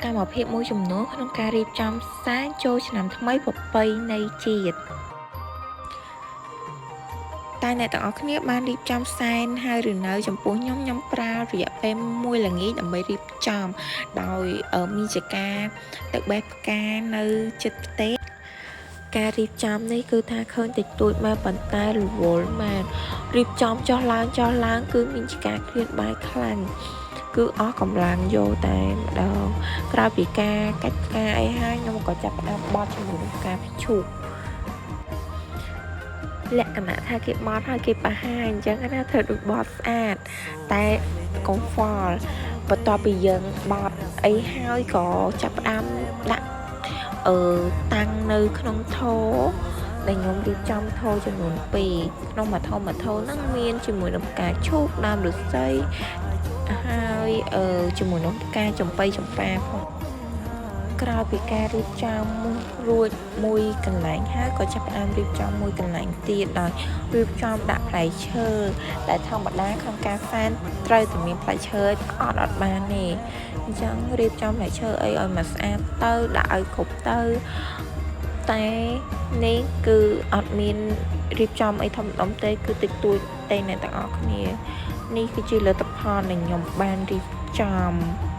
កម្មភាពមួយចំនួនក្នុងការរៀបចំសែនចូលឆ្នាំថ្មីប្រពៃណីជាតិតែអ្នកទាំងអស់គ្នាបានរៀបចំសែនហើយឬនៅចំពោះខ្ញុំខ្ញុំប្រើរយៈពេលមួយល្ងាចដើម្បីរៀបចំដោយមានជាការទៅបេះផ្កានៅចិត្តផ្ទះការរៀបចំនេះគឺថាឃើញតិចតួចមែនប៉ុន្តែរវល់មែនរៀបចំចុះឡើងចុះឡើងគឺមានជាការឃ្លានបាយខ្លាំងគឺអស់កម្លាំងយកតែម្ដងក្រោយពីការកាច់ផ្កាអីហើយខ្ញុំក៏ចាប់ផ្ដើមបត់ជាមួយនឹងផ្កាឈូកលក្ខណៈថាគេបត់ហើយគេបង្ហាញអញ្ចឹងណាធ្វើដូចបត់ស្អាតតែកុំហ្វល់បន្ទាប់ពីយើងបត់អីហើយក៏ចាប់ផ្ដើមដាក់អឺតាំងនៅក្នុងថូដែលខ្ញុំរៀបចំថូចំនួន2ក្នុងមួយថូមួយថូហ្នឹងមានជាមួយនឹងផ្កាឈូកដើមឫស្សីហើយអឺជាមួយនឹងផ្កាចំប៉ីចំប៉ាផងក្រោយពីការរៀបចំរួចមួយកន្លែងហើយក៏ចាប់ផ្ដើមរៀបចំមួយកន្លែងទៀតដោយរៀបចំដាក់ផ្លែឈើដែលធម្មតាក្នុងការសែនត្រូវតែមានផ្លែឈើអត់អត់បានទេអញ្ចឹងរៀបចំផ្លែឈើអីឲ្យមកស្អាតទៅដាក់ឲ្យគ្រប់ទៅតែនេះគឺអត់មានរៀបចំអីធំដុំទេគឺតិចតួចទេអ្នកទាំងអស់គ្នានេះគឺជាលទ្ធផលដែលខ្ញុំបានរៀបចំ។